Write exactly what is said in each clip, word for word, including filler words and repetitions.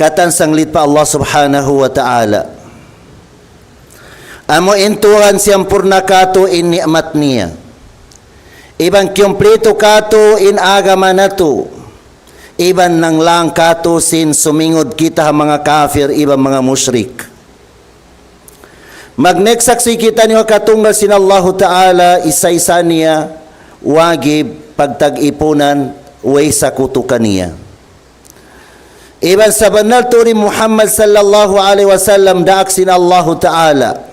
Katan sanglit pa Allah Subhanahu wa Ta'ala. Amu in Tuhan siyampurna katu' in ni'mat niya. Iban kiyumplitu katu' in agama natu'. Iban nanglang katu' sin sumingud kita ha manga kafir, iban manga mushrik. Magneksaksi kitaniyu ha katunggal sin Allahu Ta'ala, isa-isa niya, wajib pagtag-ipunan, way sakutu kaniya. Iban sabunnal tuud in Muhammad sallallahu alayhi wasallam daak sin Allahu Ta'ala.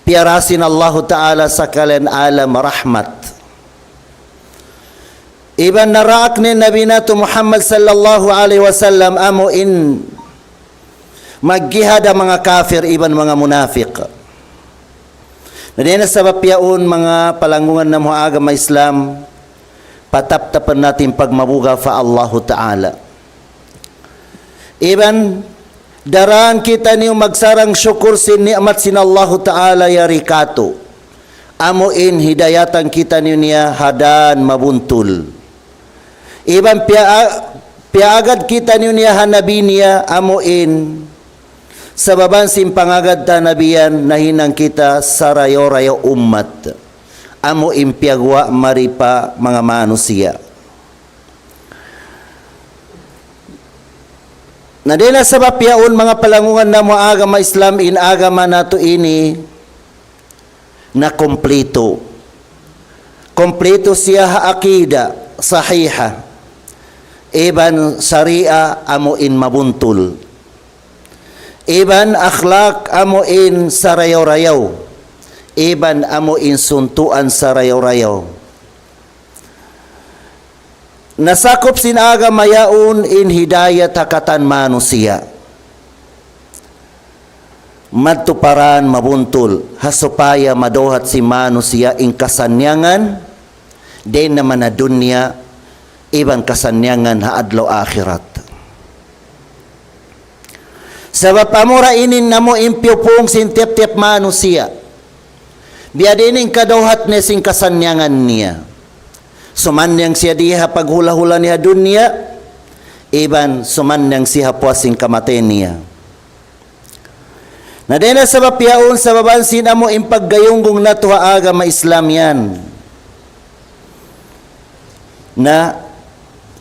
Piyara sin Allahu Ta'ala sakalian alam rahmat. Iban naraak in Nabi natu' Muhammad sallallahu alayhi wasallam amu in magjihad ha manga kafir iban manga munafik. Na dayn ha sabab yaun manga palanggungan namu' ha agama Islam, pataptapan natu' in pagmabuga' pa Allahu Ta'ala. Iban daran kitaniyu magsarang-sukul sin ni'mat sin Allahu Ta'ala yari katu'. Amu in hidayatan kitaniyu niya ha dan mabuntul. Iban piya-, piyaagad kitaniyu niya ha Nabi niya, amu in sababan sin pangagad ta ha Nabi yan, nahinang kita sarayaw-rayaw ummat. Amu in piyaguwa' mari pa manga manusiya'. Na dayn ha sabab yaun manga palanggungan namu' ha agama Islam, in agama natu' ini na kumplitu. Kumplitu siya ha akida sahiha. Iban sari'a amu in mabuntul. Iban akhlak amu in sarayaw-rayaw. Iban amu in suntuan sarayaw-rayaw. Nasakup sin agama yaun in hidayat ha katan manusiya'. Madtu pa dan mabuntul, ha supaya maduhat sin manusiya' in kasannyangan, dayn ha manga dunya, iban kasannyangan ha adlaw akhirat. Sabab amura ini in amu in piyupung sin tiyap-tiyap manusiya'. Biya' diin in kaduhat niya sin kasannyangan niya. Sumannyang siya di ha paghula'-hula' niya ha dunya, iban sumannyang siya ha puas sin kamatay niya. Na dayn ha sabab yaun sababan sin amu in paggayunggung natu' ha agama Islam yan. Na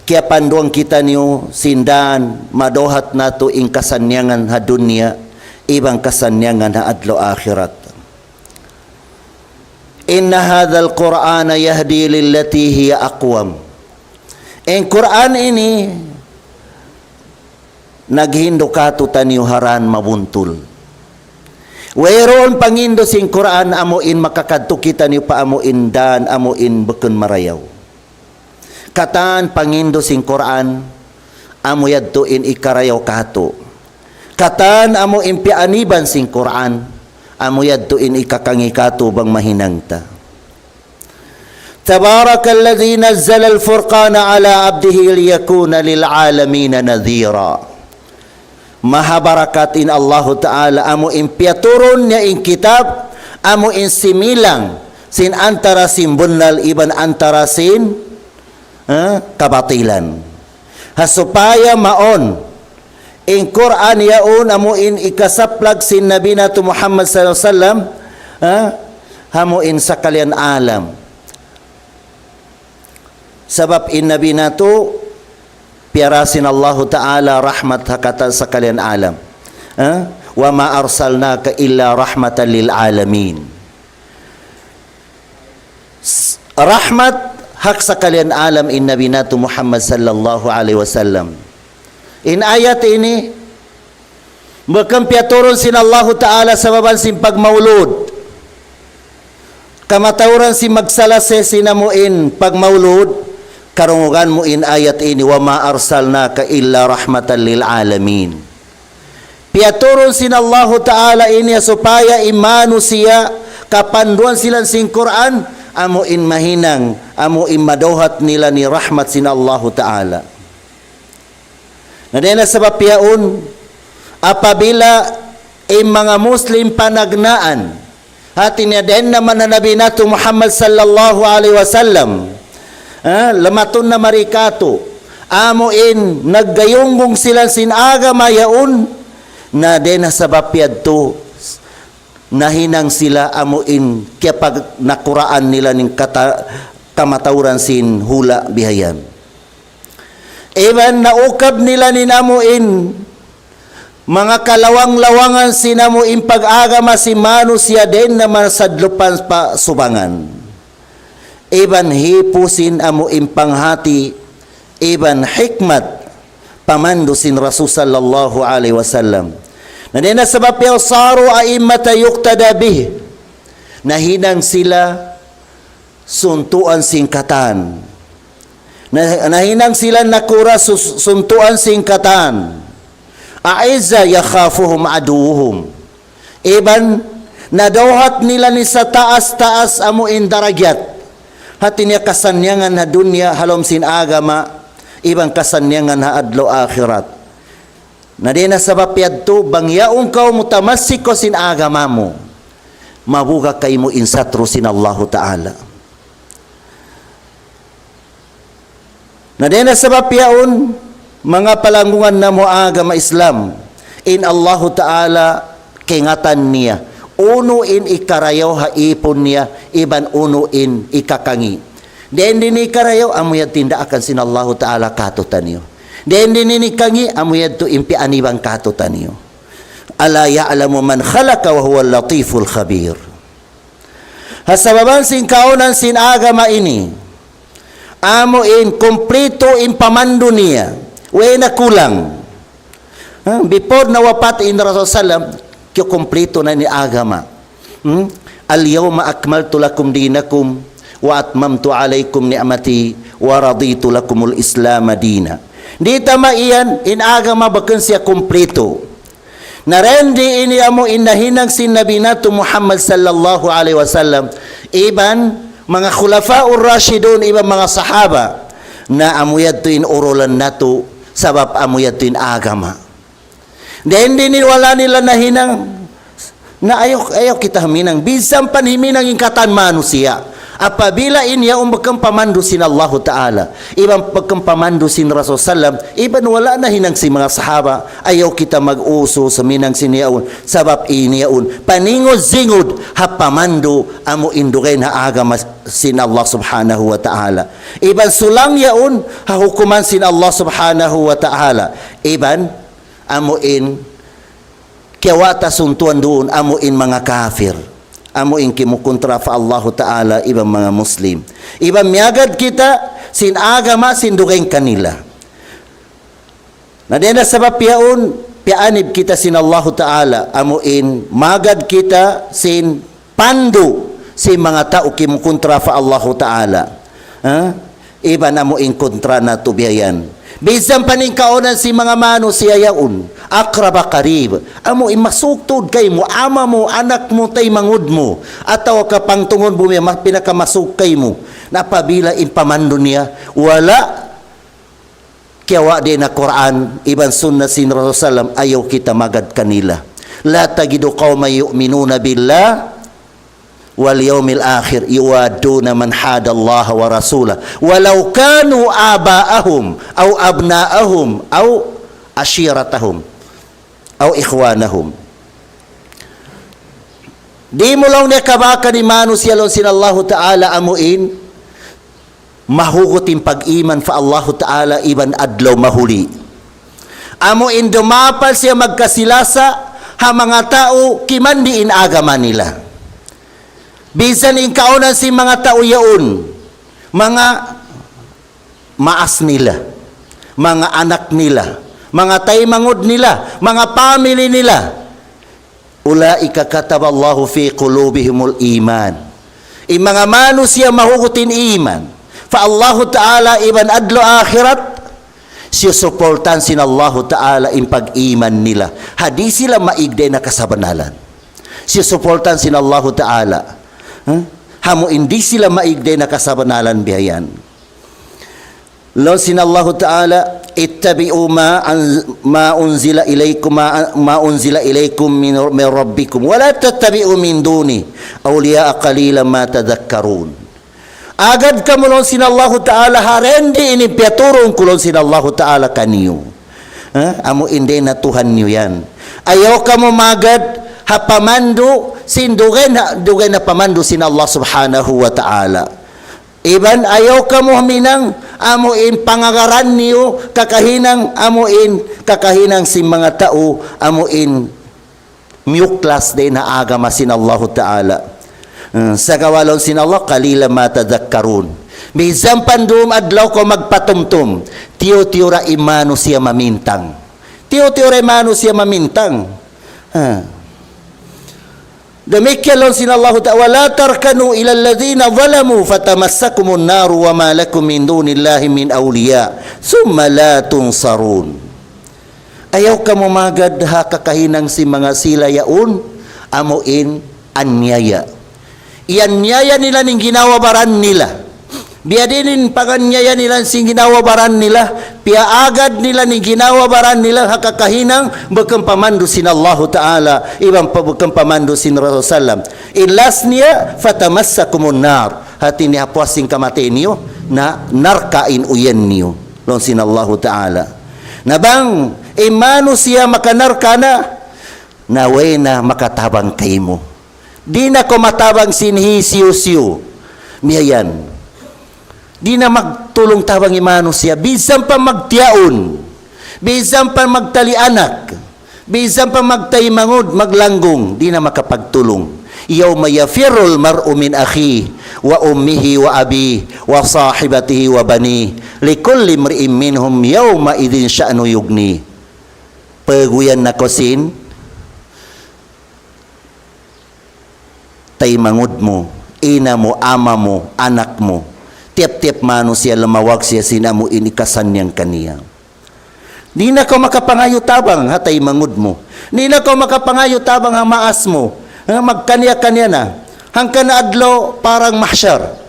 kiyapanduan kitaniyu sin dan maduhat natu' in kasannyangan ha dunya, iban kasannyangan ha adlaw akhirat. إن هذا القرآن يهدي للتي هي أقوم. In Qur'an ini naghindu' kātu'niyu ha dan mabuntul. Wayruun panghindu' sin Qur'an amu in makakadtu kitaniyu pa amu in dan amu in bukun marayaw. Katan panghindu' sin Qur'an, amu yadtu in hikarayaw kātu'. Katan amu in piyaaniban sin Qur'an, amu yadtu in hikakangi' kātu' bang mahinang ta. تبارك الذي نزل الفرقان على عبده ليكون للعالمين نذيرا. Maha barakat in Allahu Ta'ala, amu in piyaturun niya in kitab, amu in similang, sin antara sin bunnal iban antara sin, ha, kabatilan. Ha supaya mawn, in Qur'an yaun amu in hikasaplag sin Nabi natu' Muhammad sallallahu alayhi wasallam, ha, amu in sakalian alam. Sabab in Nabi natu', piyara sin Allahu Ta'ala rahmat ha katan sakalian alam. Ha? وما أرسلناك إلا رحمة للعالمين. S-, rahmat ha sakalian alam in Nabi natu' Muhammad sallallahu alayhi wasallam. In ayat ini, bukun piyaturun sin Allahu Ta'ala sababan sin pagmaulud. Kamatauran sin magsalasi sin amu in pagmaulud, karungugan mu in ayat ini, وما أرسلناك إلا رحمة للعالمين. Piyaturun sin Allahu Ta'ala ini supaya in manusiya' kapanduan sila sin Qur'an, amu in mahinang, amu in maduhat nila in rahmat sin Allahu Ta'ala. Na dayn ha sabab yaun, apabila in manga Muslim panagnaan, hati niya dayn ha manga Nabi natu' Muhammad sallallahu alayhi wasallam, ha, lamatun na mari kātu', amu in naggayunggong sila sin agama yaun, na dayn ha sabab yadtu, nahinang sila amu in kiyapagnakuraan nila in kata-, kamatauran sin hula' bihayan. Iban naukab nila in amu in manga kalawang-lawangan sin amu in pag-agama sin manusiya' dayn ha manga sadlupan pa subangan. Iban hipu' sin amu in panghati, iban hikmat, pamandu' sin Rasul sallallahu alayhi wasallam. Na dayn ha sabab yaun, صاروا أئمة يقتدى بهم. Nahinang sila suntuan sin katan. Na, nahinang sila nakura' sus-, suntuan sin katan. أعزة يخافهم عدوهم. Iban nadawhat nila in sataas-taas amu in darajat. Hati niya kasannyangan ha dunya ha lawm sin agama, iban kasannyangan ha adlaw akhirat. Na dayn ha sabab yadtu, bang yaun kaw mutamassik kaw sin agama mu, mabuga' kaymu in satru' sin Allahu Ta'ala. Na dayn ha sabab yaun, manga palanggungan namu' agama Islam, in Allahu Ta'ala kaingatan niya, unu in hikarayaw ha ipun niya, iban unu in hikakangi'. Dayn di' niya hikarayaw, amu yadtu in daakan sin Allahu Ta'ala kātu'niyu. Dayn di' niya hikangi', amu yadtu in piyaaniban kātu'niyu. ألا يعلم من خلق وهو اللطيف الخبير. Ha sababan sin kaawnan sin agama ini, amu in kumplitu in pamandu' niya, way na kulang. Ha, before nawapat in Rasul sallam, kiyakumplitu na in agama. Hmm? اليوم أكملت لكم دينكم وأتممت عليكم نعمتي ورضيت لكم الإسلام دينا. Di' tama yan, in agama bukun siya kumplitu. Na dayn di ini amu in nahinang sin Nabi natu' Muhammad sallallahu alayhi wasallam, iban manga khulafaur rashidun, iban manga sahaba, na amu yadtu in urulan natu', sabab amu yadtu in agama. Dayn di ini wala' nila nahinang, na ayaw, ayaw kita huminang, minsan pa in huminang in katan manusiya'. Apabila in yaun bukun pamandu' sin Allahu Ta'ala, iban bukun pamandu' sin Rasul sallam, iban wala' nahinang sin manga sahaba, ayaw kita mag-usus huminang sin yaun, sabab in yaun, paningud-singud ha pamandu' amu in dugaing ha agama sin Allah Subhanahu wa Ta'ala. Iban sulang yaun ha hukuman sin Allah Subhanahu wa Ta'ala. Iban amu in kiyawa' ta suntuan duun, amu in manga kafir. Amu in kimukuntra pa Allahu Ta'ala iban manga Muslim. Iban miyagad kita sin agama sin dugaing kanila. Na dayn ha sabab yaun, piyaanib kita sin Allahu Ta'ala, amu in magad kita sin pandu' sin manga tau kimukuntra pa Allahu Ta'ala. Ha? Iban amu in kuntra natu' biya' yan. Minsan pa in kaawnan sin manga manusiya' yaun, أقرب قريب. Amu in masuuk tuud kaymu, ama' mu, anak mu, taymanghud mu, atawa ka pangtungud mu, ma-, pinakamasuk kaymu. Na apabila in pamandu' niya, wala' kiyawa' dayn ha Qur'an, iban sunnah sin Rasul sallam, ayaw kita magad kanila. لا تجد قوما يؤمنون بالله واليوم الآخر يوادون من حاد الله ورسوله ولو كانوا آباءهم أو أبناءهم أو عشيرتهم أو إخوانهم. Di' mu laung niya kabakan in manusiya' laung sin Allahu Ta'ala amu in mahugut in pag-iman pa Allahu Ta'ala iban adlaw mahuli. Amu in dumapal siya magkasi-lasa ha manga tau kimandi' in agama nila. Minsan in kaawnan sin manga tau yaun, manga maas nila, manga anak nila, manga taymanghud nila, manga family nila. أولئك كتب الله في قلوبهم الإيمان. In manga manusiya' mahugut in iman pa Allahu Ta'ala iban adlaw akhirat, siyusuportahan sin Allahu Ta'ala in pag-iman nila. Ha di' sila maig dayn ha kasabunnalan. Siyusuportahan sin Allahu Ta'ala. Ha? Amu in di' sila maig dayn ha kasabunnalan biya' yan. Laung sin Allahu Ta'ala, اتبعوا ما أن-، ما أنزل إليكم، ما، ما أنزل إليكم من، من ربكم ولا تتبعوا من دونه أولياء قليلا ما تذكرون. Agad kamu laung sin Allahu Ta'ala ha dindi ini piyaturun ku laung sin Allahu Ta'ala kaniyu. Ha? Amu in dayn ha Tuhan niyu yan. Ayaw kamu magad ha pamandu' sin dugaing ha, dugaing ha pamandu' sin Allah Subhanahu wa Ta'ala. Iban ayaw kamu huminang amu in pangagaran niyu kakahinang amu in kakahinang sin manga tau amu in miyuklas dayn ha agama sin Allahu Ta'ala. Hmm, sagawa' laung sin Allah, قليلا ما تذكرون. Minsan pa dum adlaw kaw magpatumtum, tiyu'-tiyu' ra in manusiya' mamintang. Tiyu'-tiyu' ra in manusiya' mamintang. Ha. Damikkiyan laung sin Allahu Ta'ala, ولا تركنوا إلى الذين ظلموا فتمسكم النار وما لكم من دون الله من أولياء ثم لا تنصرون. Ayaw kamu magad ha kakahinang sin manga sila yaun, amu in aniyaya. Iyaniyaya nila in ginhawa baran nila. Biyadiin in panganiyaya nila sin ginhawa baran nila, piyaagad nila in ginhawa baran nila ha kakahinang bukun pamandu' sin Allahu Ta'ala, iban pa bukun pamandu' sin Rasul sallam. In last niya, فتمسكم النار. Hati niya ha puas sin kamatay niyu, na narka' in uyan niyu. Laung sin Allahu Ta'ala. Na bang in manusiya' makanarka' na, na way na makatabang kaymu. Di' na kaw matabang sin hisiyu-siyu. Biya' yan. Di' na magtulung-tabang in manusiya'. Minsan pa magtiyaun. Minsan pa magtali anak. Minsan pa magtaymanghud, maglanggung. Di' na makapagtulung. يوم يفر المرء من أخيه وأمه وأبيه وصاحبته وبنيه لكل امرئ منهم يومئذ شأن يغنيه. Paguyan na kaw sin taymanghud mu, ina' mu, ama' mu, anak mu. Tiyap-tiyap manusiya' lumawag siya sin amu in hikasannyang kaniya. Di' na kaw makapangayu' tabang ha taymanghud mu. Di' na kaw makapangayu' tabang ha maas mu. Ha, magkaniya-kaniya na. Hangkan adlaw padang mahsyar.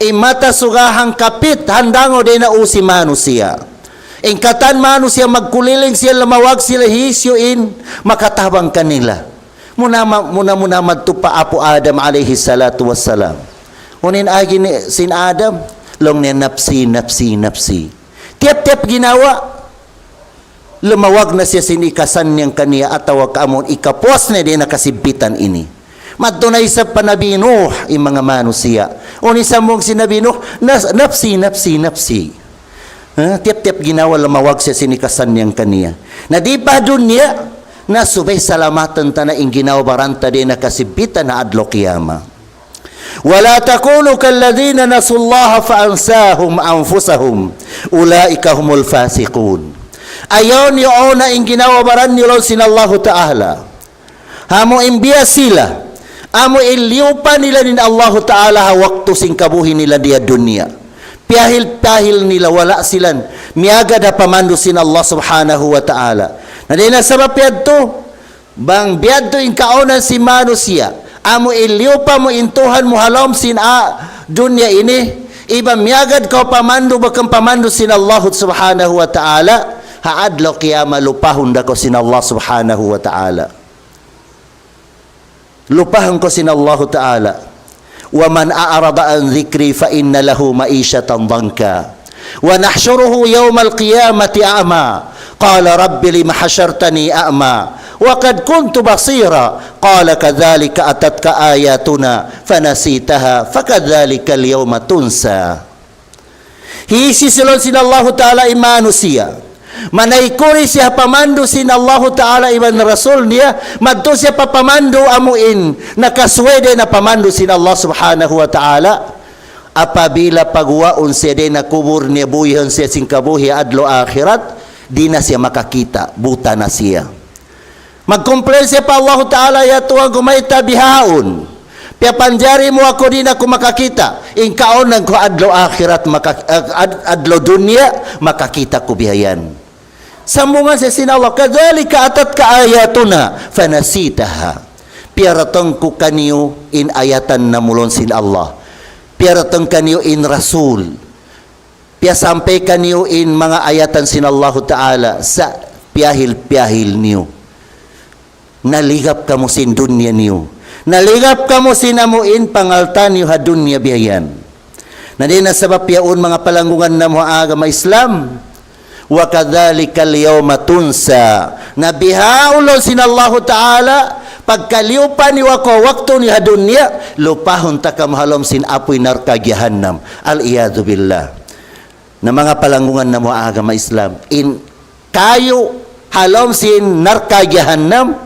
In mata suga hangkapit, handangaw dayn ha usi manusiya'. In katan manusiya' magkuliling siya, lumawag sila, hisiyu in makatabang kanila. Muna ma-, muna-muna madtu pa apu' Adam alayhi salatu wassalam. Unu in agi ni-, sin Adam, laung niya, "Nafsi, nafsi, nafsi." Tiyap-tiyap ginhawa, lumawag na siya sin hikasannyang kaniya atawa ka amun hikapuas niya dayn ha kasigpitan ini. Madtu na isab pa Nabi Nuh, in manga manusiya'. Unu in sambung sin Nabi Nuh, nas-, "Nafsi, nafsi, nafsi." Ha? Tiyap-tiyap ginhawa lumawag siya sin hikasannyang kaniya. Na di' pa dunya, na subay salamatan ta na in ginhawa-baran ta dayn ha kasigpitan ha adlaw kiyamat. ولا تكونوا كالذين نسوا الله فأنساهم أنفسهم أولئك هم الفاسقون. Ayaw niyu auna in ginhawa-baran niyu laung sin Allahu Ta'ala. Amu in biya' sila, amu in liyupa nila in Allahu Ta'ala ha waktu sin kabuhi' nila dii ha dunya. Piyahil-piyahil nila wala' sila miyagad ha pamandu' sin Allah Subhanahu wa Ta'ala. Na dayn ha sabab yadtu, bang biya' yadtu in kaawnan sin manusiya', amu in liyupa mu in Tuhan mu ha lawm sin a-, dunya ini, iban miyagad kaw pamandu' bukun pamandu' sin Allah Subhanahu wa Ta'ala, ha adlaw kiyamat lupahun da kaw sin Allah Subhanahu wa Ta'ala. Lupahun kaw sin Allahu Ta'ala. ومن أعرض عن ذكري فإن له معيشة ضنكا ونحشره يوم القيامة أعمى قال رب لم حشرتني أعمى وقد كنت بصيرا قال كذلك أتتك آياتنا فنسيتها فكذلك اليوم تنسى. Hisiyu-siyu laung sin Allahu Ta'ala in manusiya'. Manaykud siya ha pamandu' sin Allahu Ta'ala iban Rasul niya, madtu siya pa pamandu' amu in nakasuway dayn ha pamandu' sin Allah Subhanahu wa Ta'ala. Apabila paguwaun siya dayn ha kubul niya, buhihun siya sin kabuhi' adlaw akhirat, di' na siya makakita', buta na siya. Mag-complain siya pa Allahu Ta'ala, "Ya Tuhan ku, mayta' bihaun? Piyapanjari mu aku, di' na aku makakita'. In kaawnan ku adlaw akhirat, maka-, ad-, adlaw dunya, makakita' ku bihayan." Sambungan siya sin Allah, كذلك أتتك آياتنا فنسيتها. Piyaratung ku kaniyu in ayatan namu' laung sin Allah. Piyaratung kaniyu in Rasul. Piyasampay kaniyu in manga ayatan sin Allahu Ta'ala sa' piyahil-piyahil niyu. Naligap kamu sin dunya niyu. Naligap kamu sin amu in pangalta' niyu ha dunya bihayan. Na dayn ha sabab yaun, manga palanggungan namu' ha agama Islam, وكذلك اليوم تنسى. Na bihaun laung sin Allahu Ta'ala, pagkaliyupan niyu aku waktu niyu ha dunya, lupahun ta kamu ha lawm sin apuy narka' jahannam. العياذ بالله. Na manga palanggungan namu' ha agama Islam, in kayu ha lawm sin narka' jahannam,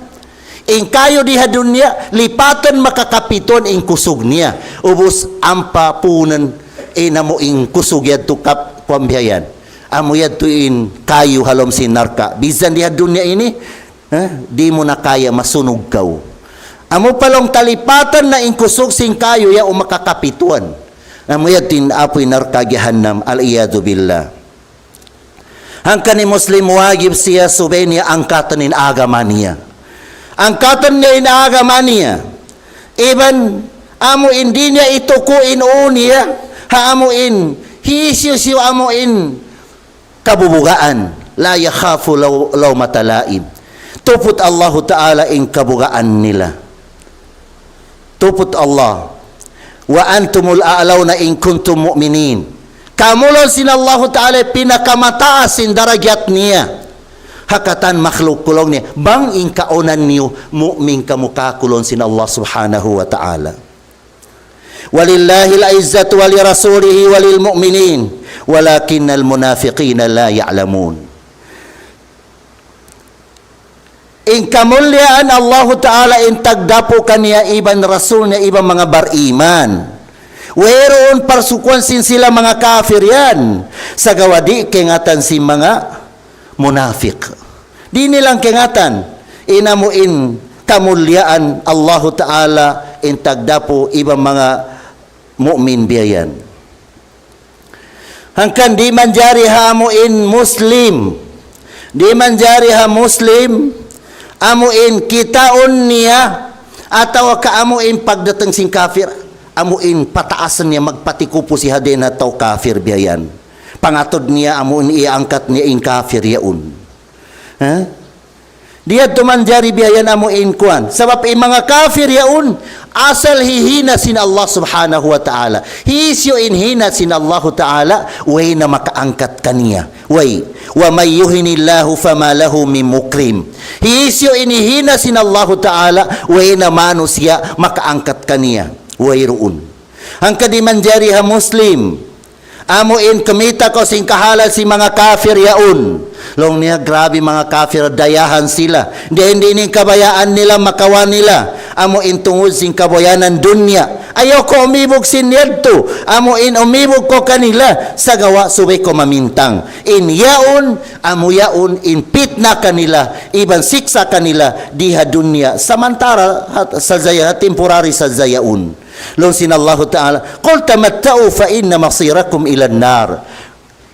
in kayu di ha dunya, lipatan makakapituan in kusug niya. Ubus ampa punan, in amu in kusug yadtu kap-, kuwan biya' yan. Amu yadtu in kayu ha lawm sin narka'. Bisan di ha dunya ini, eh, di' mu na kaya, masunug kaw. Amu pa laung ta lipatan na in kusug sin kayu yaun makakapituan. Amu yadtu in apuy narka' jahannam, العياذ بالله. Hangkan in Muslim wajib siya subay niya angkatan in agama niya. Angkatan niya in agama niya. Iban amu in di' niya ituku in ū niya, ha amu in hisiyu-siyu amu in kabubugaan. لا يخاف لو-، لومة لائم. Tuput Allahu Ta'ala in kabugaan nila. Tuput Allah. وأنتم الأعلون إن كنتم مؤمنين. Kamu laung sin Allahu Ta'ala pinakamataas sin darajat niya ha katan makhluk ku laung niya. Bang in kaunan niyu, mu'min kamu kāku' laung sin Allah Subhanahu wa Ta'ala. ولله العزة ولرسوله وللمؤمنين ولكن المنافقين لا يعلمون. In kamulliyaan Allahu Ta'ala in tagdapu kaniya iban Rasul niya iban manga bariman. Wayruun parsukuan sin sila manga kafir yan. Sagawa' di' kaingatan sin manga munafik. Di' nila kaingatan. In amu in kamulliyaan Allahu Ta'ala in tagdapu iban manga mu'min biya' yan. Hangkan di' manjari ha amu in Muslim. Di' manjari ha Muslim, amu in kitaun niya, atawa ka amu in pagdatung sin kafir, amu in pataasan niya magpatikupu siya dayn ha tau kafir biya' yan. Pangatud niya, amu in iyaangkat niya in kafir yaun. Ha? Di' yadtu manjari biya' yan amu in kuwan. Sabab in manga kafir yaun, asal hihina sin Allah Subhanahu wa Ta'ala. Hisiyu in hina sin Allahu Ta'ala, way na makaangkat kaniya. Way. ومن يهن الله فما له من مكرم. Hisiyu in hihina sin Allahu Ta'ala, way na manusiya' makaangkat kaniya. Wayruun. Hangkan di' manjari ha Muslim. Amu in kumita' kaw sin kahalan sin manga kafir yaun. Laung niya, grabe manga kafir, dayahan sila. Di' in, di' in kabayaan nila, makawa' nila. Amu in tungud sin kabuyanan dunya. Ayaw kaw umibug sin yadtu. Amu in umibug kaw kanila. Sagawa' subay kaw mamintang. In yaun, amu yaun, in pitna kanila. Iban siksa' kanila. Di ha dunya. Samantara, ha, sadja, temporary sadja yaun. Laung sin Allahu Ta'ala, قل تمتعوا فإن مصيركم إلى النار.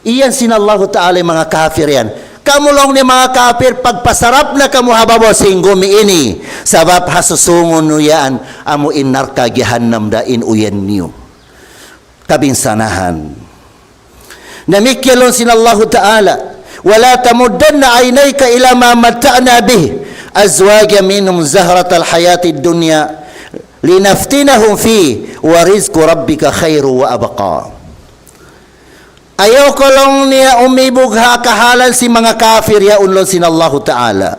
Iyan sin Allahu Ta'ala in manga kafir yan. Kamu laung niya manga kafir, pagpasarap na kamu ha babaw sin gumi ini. Sabab ha susungun niyu yan, amu in narka' jahannam da in uyan niyu. Kabinsanahan. Damikkiyan laung sin Allahu Ta'ala, ولا تمدن عينيك إلى ما متعنا به أزواجا منهم زهرة الحياة الدنيا لنفتنهم فيه ورزق ربك خير وأبقى. Ayaw kaw laung niya umibug ha kahalan sin manga kafir yaun laung sin Allahu Ta'ala.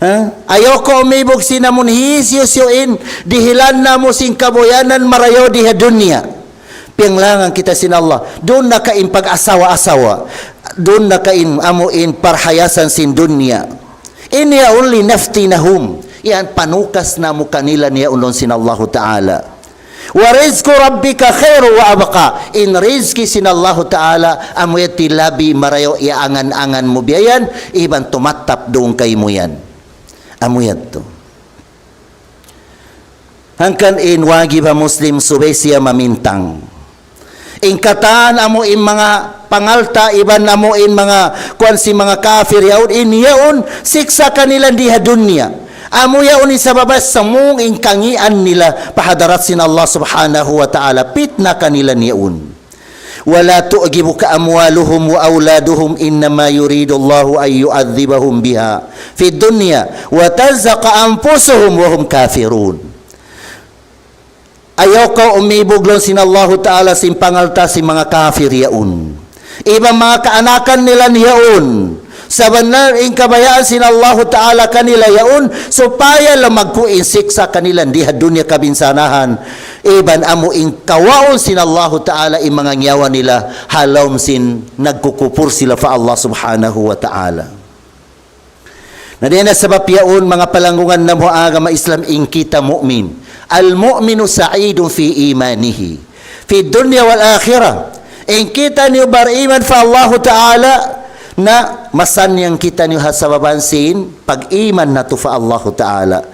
Ha? Ayaw kaw umibug sin amun hisiyu-siyu in dihilan namu' sin kabuyanan marayaw di ha dunya. Piyanglangan kita sin Allah. Duun na ka in pag-asawa-asawa. Duun na ka in amu in parhayasan sin dunya. In yaun لنفتنهم. Yan panukas namu' kanila niya laung sin Allahu Ta'ala. ورزق ربك خير وأبقى. In rizki sin Allahu Ta'ala, amu yadtu in labi marayaw iyangan-angan mu biya' yan, iban tumattap duun kaymu yan. Amu yadtu. Hangkan in wajib ha Muslim subay siya mamintang. In katan amu in manga pangalta' iban amu in manga kuwan sin manga kafir yaun, in yaun siksa' kanila di ha dunya. Amu yaun in sabab samung in kangīan nila pa hadarat sin Allah Subhanahu wa Ta'ala, pitna kanila yaun. ولا تعجبك أموالهم وأولادهم إنما يريد الله أن يعذبهم بها في الدنيا وتزهق أنفسهم وهم كافرون. Ayaw kaw umibug laung sin Allahu Ta'ala sin pangalta' sin manga kafir yaun. Iban manga kaanakan nila yaun. Sabunnal in kabayaan sin Allahu Ta'ala kanila yaun, supaya lamagku' in siksa' kanila di ha dunya kabinsanahan. Iban amu in kawaun sin Allahu Ta'ala in manga nyawa nila ha lawm sin nagkukupur sila pa Allah Subhanahu wa Ta'ala. Na dayn ha sabab yaun, manga palanggungan namu' ha agama Islam, in kita mu'min. المؤمن سعيد في إيمانه في الدنيا والآخرة. In kitaniyu bariman pa Allahu Ta'ala, na masannyang kitaniyu ha sababan sin pag-iman natu' pa Allahu Ta'ala.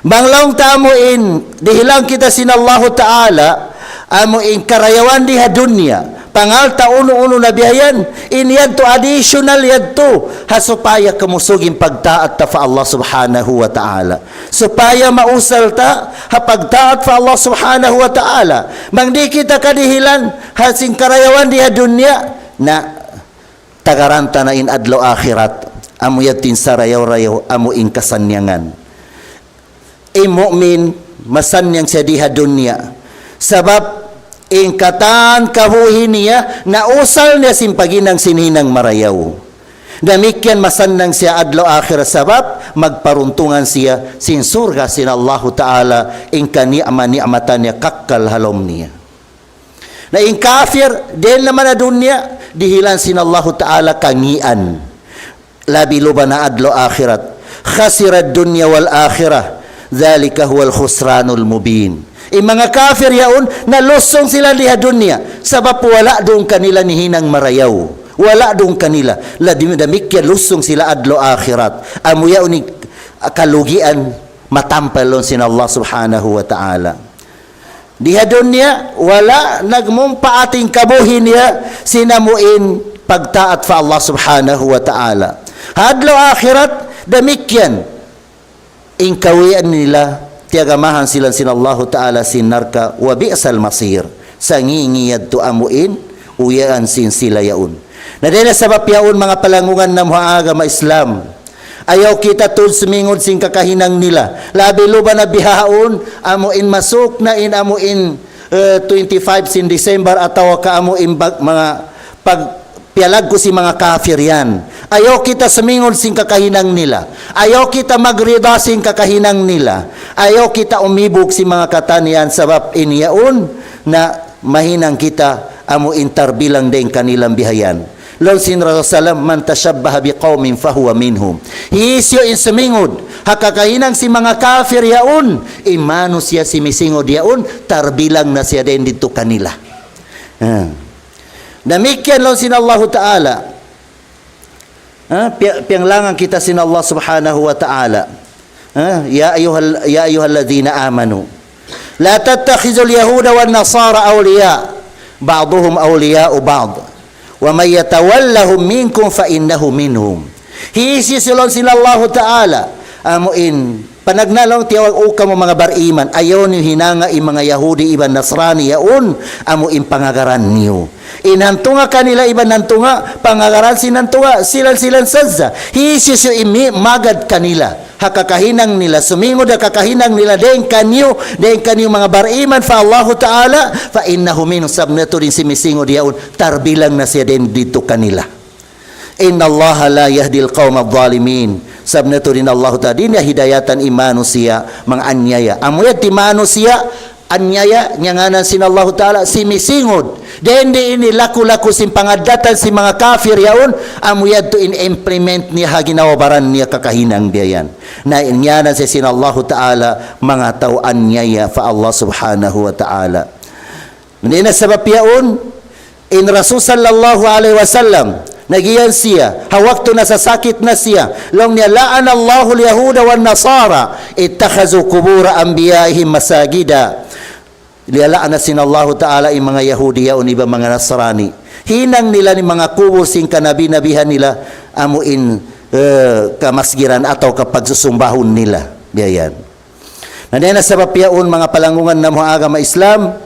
Bang laung ta amu in dihilan kita sin Allahu Ta'ala, amu in karayawan di ha dunya, pangalta' unu-unu na biya' yan, in yadtu additional yadtu, ha supaya kumusug in pagtaat ta pa Allah Subhanahu wa Ta'ala. Supaya mausal ta ha pagtaat pa Allah Subhanahu wa Ta'ala. Bang di' kita kadihilan ha sin karayawan di ha dunya, na tagaran ta na in adlaw akhirat, amu yadtu in sarayaw-rayaw, amu in kasannyangan. In mu'min, masannyang siya di ha dunya. Sabab, in katan kabuhi' niya, nausal niya sin paghinang sin hinang marayaw. Damikkiyan masannyang siya adlaw akhirat sabab, magparuntungan siya sin surga' sin Allahu Ta'ala, in kani'mat-ni'matan niya kakkal ha lawm niya. Na in kafir, dayn naman ha dunya, dihilan sin Allahu Ta'ala kangīan. Labi luba na adlaw akhirat. خسر الدنيا والآخرة ذلك هو الخسران المبين. In manga kafir yaun, nalusung sila di ha dunya. Sabab wala' duun kanila in hinang marayaw. Wala' duun kanila. La di-, damikkiyan lusung sila adlaw akhirat. Amu yaun in kalugian matampal laung sin Allah Subhanahu wa Ta'ala. Di ha dunya, wala' nagmumpaat in kabuhi' niya sin amu in pagtaat pa Allah Subhanahu wa Ta'ala. Ha adlaw akhirat, damikkiyan. In kawian nila, tiyagamahan sila sin Allahu Ta'ala sin narka', وبئس المصير. Sangi-ngi yadtu amu in, uwian sin sila yaun. Na dayn ha sabab yaun, manga palanggungan namu' ha agama Islam. Ayaw kita tuud sumingud sin kakahinang nila. Labi luba na bihaun, amu in masuk na in amu in, eh, twenty-five sin December atawa ka amu in bag-, manga pag-, piyalaggu' sin manga kafir yan. Ayaw kita sumingud sin kakahinang nila. Ayaw kita magrida sin kakahinang nila. Ayaw kita umibug sin manga katan yan sabab in yaun na mahinang kita amu in tarbilang dayn kanila bihayan. Laung sin Rasul sallam, من تشبه بقوم فهو منهم. Hisiyu in sumingud ha kakahinang sin manga kafir yaun, in manusiya' simisingud yaun, tarbilang na siya dayn didtu kanila. Ha. Damikkiyan laung sin Allahu Ta'ala. Ha? Piya-, piyanglangan kita sin Allah Subhanahu wa Ta'ala. Ha? يا أيها ال-، يا أيها الذين آمنوا لا تتخذوا اليهود والنصارى أولياء بعضهم أولياء بعض ومن يتولهم منكم فإنه منهم. Hisiyu laung sin Allahu Ta'ala, amu in panagnaan laung, tiyawag, O kamu manga bariman, ayaw niyu hinanga in manga Yahudi iban Nasrani yaun, amu in pangagaran niyu. In hantunga kanila iban hantunga, pangagaran sin hantunga, sila-sila sadja. Hisiyu in mi-, magad kanila ha kakahinang nila, sumingud ha kakahinang nila dayn kaniyu, dayn kaniyu manga bariman pa Allahu Ta'ala, فإنه منهم, sabunnal tuud in simisingud yaun, tarbilang na siya dayn didtu kanila. إن الله لا يهدي القوم الظالمين. Sabunnal tuud in Allahu Ta'ala, di' niya hidayatan in manusiya' manga anyaya. Amu yadtu in manusiya' anyaya, nyanganan sin Allahu Ta'ala, simisingud. Dayn di ini laku-laku sin pangaddatan sin manga kafir yaun, amu yadtu in implement niya ha ginhawa-baran niya kakahinang biya' yan. Na in nyanganan siya sin Allahu Ta'ala, manga tau anyaya pa Allah Subhanahu wa Ta'ala. Dayn ha sabab yaun, in Rasul sallallahu alayhi wasallam, nagiyan siya, ha waktu nasasakit na siya, laung niya, لعن الله اليهود والنصارى اتخذوا قبور أنبيائهم مساجدا. Liyala'na sin Allahu Ta'ala in manga Yahudi yaun iban manga Nasrani. Hinang nila in manga kubul sin kanabi-nabihan nila, amu in, eh, kamasgiran atawa ka pagsusumbahun nila. Biya' yan. Na dayn ha sabab yaun, manga palanggungan namu' ha agama Islam,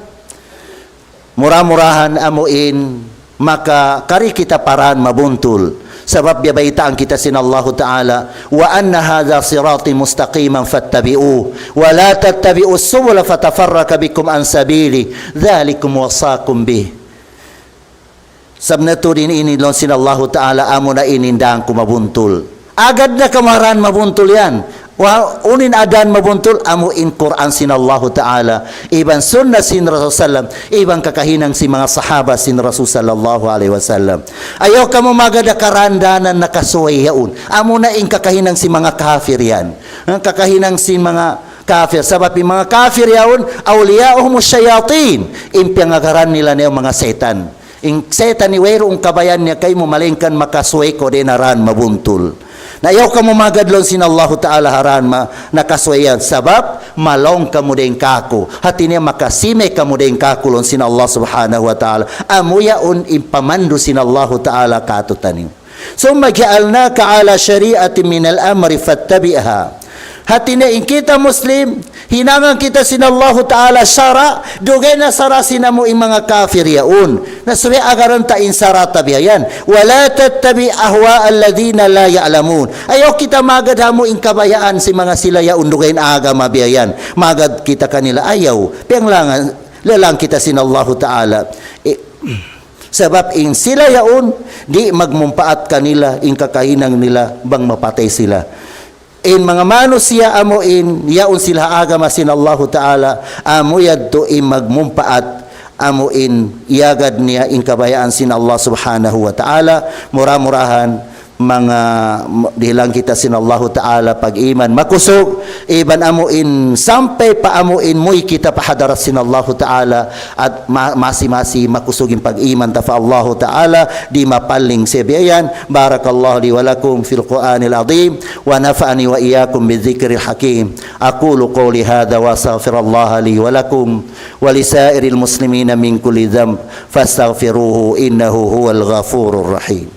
mura-murahan amu in makakari kita pa dan mabuntul. Sabab biya' baytaan kita sin Allahu Ta'ala, وأن هذا صراطي مستقيما فاتبعوه ولا تتبعوا السبل فتفرق بكم عن سبيله ذلكم وصاكم به. Sabab na tuud in ini laung sin Allahu Ta'ala, amuna in dān ku mabuntul. Agad na kamu ha dān mabuntul yan. Wa-, unu in dān mabuntul, amu in Qur'an sin Allahu Ta'ala, iban sunnah sin Rasul sallam, iban kakahinang sin manga sahaba sin Rasul sallallahu alayhi wasallam. Ayaw kamu magad ha karandānan nakasuway yaun. Amuna in kakahinang sin manga kafir yan. Ang kakahinang sin manga kafir. Sabab in manga kafir yaun, أولياؤهم الشياطين. In piyangagaran nila na yan manga setan. In setan ini wayruun kabayaan niya kaymu malaingkan makasuway kaw dayn ha dān mabuntul. Na ayaw kamu magad laung sin Allahu Ta'ala ha dān ma-, nakasuway yan. Sabab, malaung kamu dayn kāku'. Hāti niya makasimay kamu dayn kāku' laung sin Allah Subhanahu wa Ta'ala. Amu yaun in pamandu' sin Allahu Ta'ala kātu'niyu. ثم جعلناك على شريعة من الأمر فاتبعها. Hāti niya in kita Muslim, hinangan kita sin Allahu Ta'ala sara', dugaing na sara' sin amu in manga kafir yaun. Na subay agaran ta in sara' ta biya' yan. ولا تتبع أهواء الذين لا يعلمون. Ayaw kita magad ha amu in kabayaan sin manga sila yaun dugaing agama biya' yan. Magad kita kanila ayaw. Piyanglangan, lalang kita sin Allahu Ta'ala. Eh, sabab in sila yaun, di' magmumpaat kanila, in kakahinang nila, bang mapatay sila. In manga manusiya' amu in, yaun sila ha agama sin Allahu Ta'ala, amu yadtu in magmumpaat, amu in iyagad niya in kabayaan sin Allah Subhanahu wa Ta'ala, mura-murahan, manga, m-, dihilan kita sin Allahu Ta'ala pag-iman makusug, iban amu in sampay pa amu in muwi' kita pa hadarat sin Allahu Ta'ala, at ma-, masi-masi makusug in pag-iman ta pa Allahu Ta'ala, di' mapaling siya biya' yan. بارك الله لي ولكم في القرآن العظيم، ونفعني وإياكم بالذكر الحكيم. أقول قولي هذا وأستغفر الله لي ولكم ولسائر المسلمين من كل ذنب، فاستغفروه إنه هو الغفور الرحيم.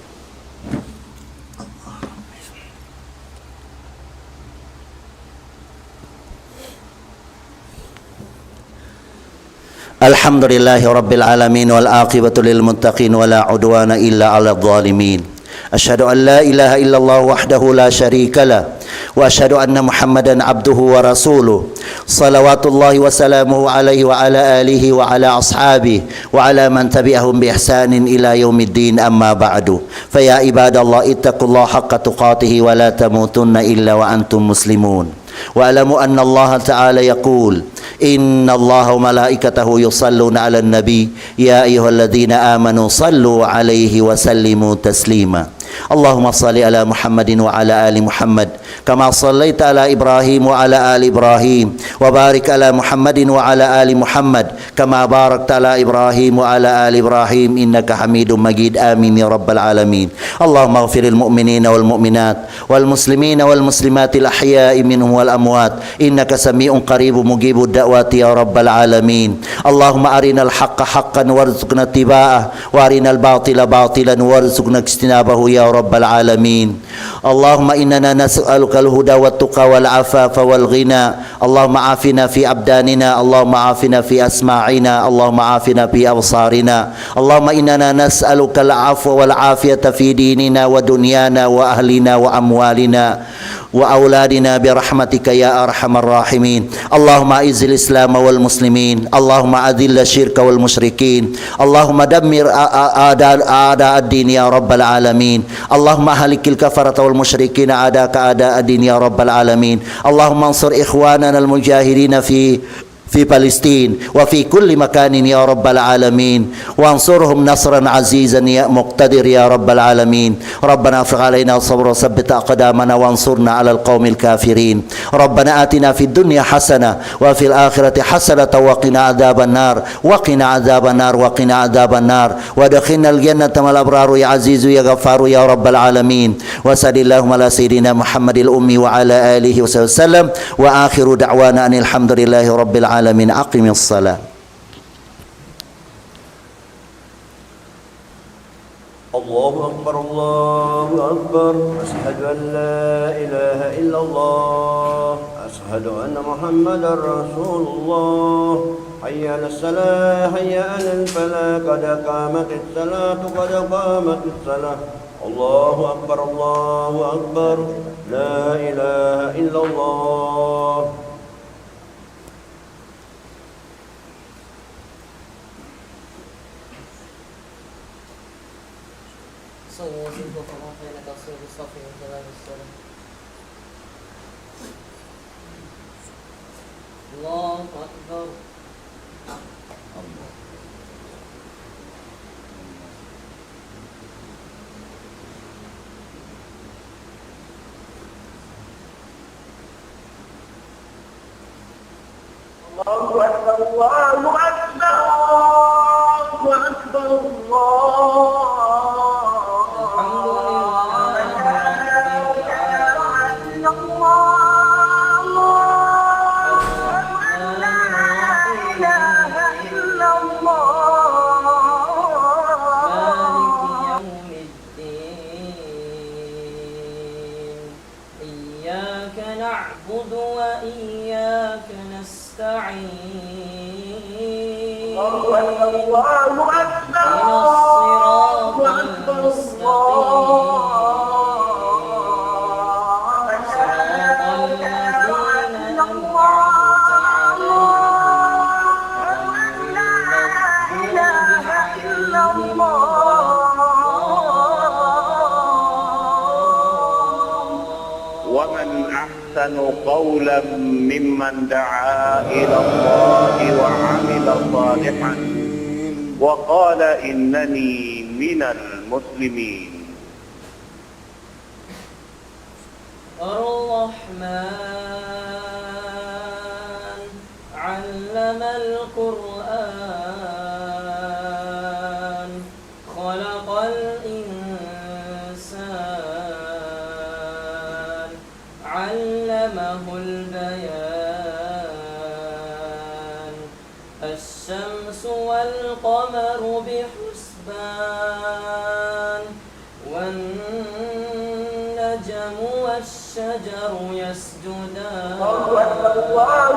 الحمد لله رب العالمين، والعاقبة للمتقين، ولا عدوان إلا على الظالمين. أشهد أن لا إله إلا الله وحده لا شريك له، وأشهد أن محمدا عبده ورسوله، صلوات الله وسلامه عليه وعلى آله وعلى أصحابه وعلى من تبعهم بإحسان إلى يوم الدين، أما بعد. فيا عباد الله، اتقوا الله حق تقاته ولا تموتن إلا وأنتم مسلمون. واعلموا أن الله تعالى يقول: إن الله وملائكته يصلون على النبي، يا أيها الذين آمنوا صلوا عليه وسلموا تسليما. اللهم صل على محمد وعلى آل محمد، كما صليت على إبراهيم وعلى آل إبراهيم، وبارك على محمد وعلى آل محمد، كما باركت على إبراهيم وعلى آل إبراهيم، إنك حميد مجيد. آمين يا رب العالمين. اللهم اغفر للمؤمنين والمؤمنات والمسلمين والمسلمات الأحياء منهم والأموات، إنك سميع قريب مجيب الدعوات يا رب العالمين. اللهم أرنا الحق حقا وارزقنا اتباعه، وأرنا الباطل باطلا وارزقنا اجتنابه يا رب العالمين. اللهم إننا نسألك الهدى والتقى والعفاف والغنى. اللهم عافنا في أبداننا، اللهم عافنا في أسماعنا، اللهم عافنا في أبصارنا. اللهم إننا نسألك العفو والعافية في ديننا ودنيانا وأهلنا وأموالنا وأولادنا برحمتك يا أرحم الراحمين. اللهم أعز الإسلام والمسلمين، اللهم أذل الشرك والمشركين، اللهم دمر أ-، أ-، أعداء، أعداء الدين يا رب العالمين. اللهم أهلك الكفرة والمشركين أعداءك أعداء الدين يا رب العالمين. اللهم انصر إخواننا المجاهدين في، في فلسطين وفي كل مكان يا رب العالمين، وانصرهم نصرا عزيزا يا مقتدر يا رب العالمين. ربنا أفرغ علينا صبرا وثبت أقدامنا وانصرنا على القوم الكافرين. ربنا آتنا في الدنيا حسنة وفي الآخرة حسنة وقنا عذاب النار، وقنا عذاب النار، وقنا عذاب النار. وأدخلنا الجنة مع الأبرار يا عزيز يا غفار يا رب العالمين. وصل اللهم على سيدنا محمد الأمي وعلى آله وصحبه وسلم. وآخر دعوانا أن الحمد لله رب العالمين. أقم الصلاة. الله أكبر، الله أكبر. أشهد أن لا إله إلا الله. أشهد أن محمدا رسول الله. حي على الصلاة، حي على الفلاح، قد قامت الصلاة، قد قامت الصلاة. الله أكبر، الله أكبر، لا إله إلا الله. سووا صفوفكم بين الصف والصف من تمام الصلاة. الله أكبر. الله أكبر، الله أكبر، الله أكبر، الله أكبر. الحمد لله رب العالمين. الرحمن الرحيم. مالك يوم الدين. إياك نعبد وإياك نستعين. الله أكبر، الله أكبر، اهدنا الصراط الله أكبر، المستقيم. الله أكبر. صراط الذين أنعمت عليهم غير المغضوب عليهم ولا الضالين. ومن أحسن قولا ممن دعا إلى الله وعمل صالحا وقال إنني من المسلمين. الرحمن، علم القرآن، خلق الإنسان، علمه البيان. الشمس والقمر بحسبان، والنجم والشجر يسجدان. الله أكبر، الله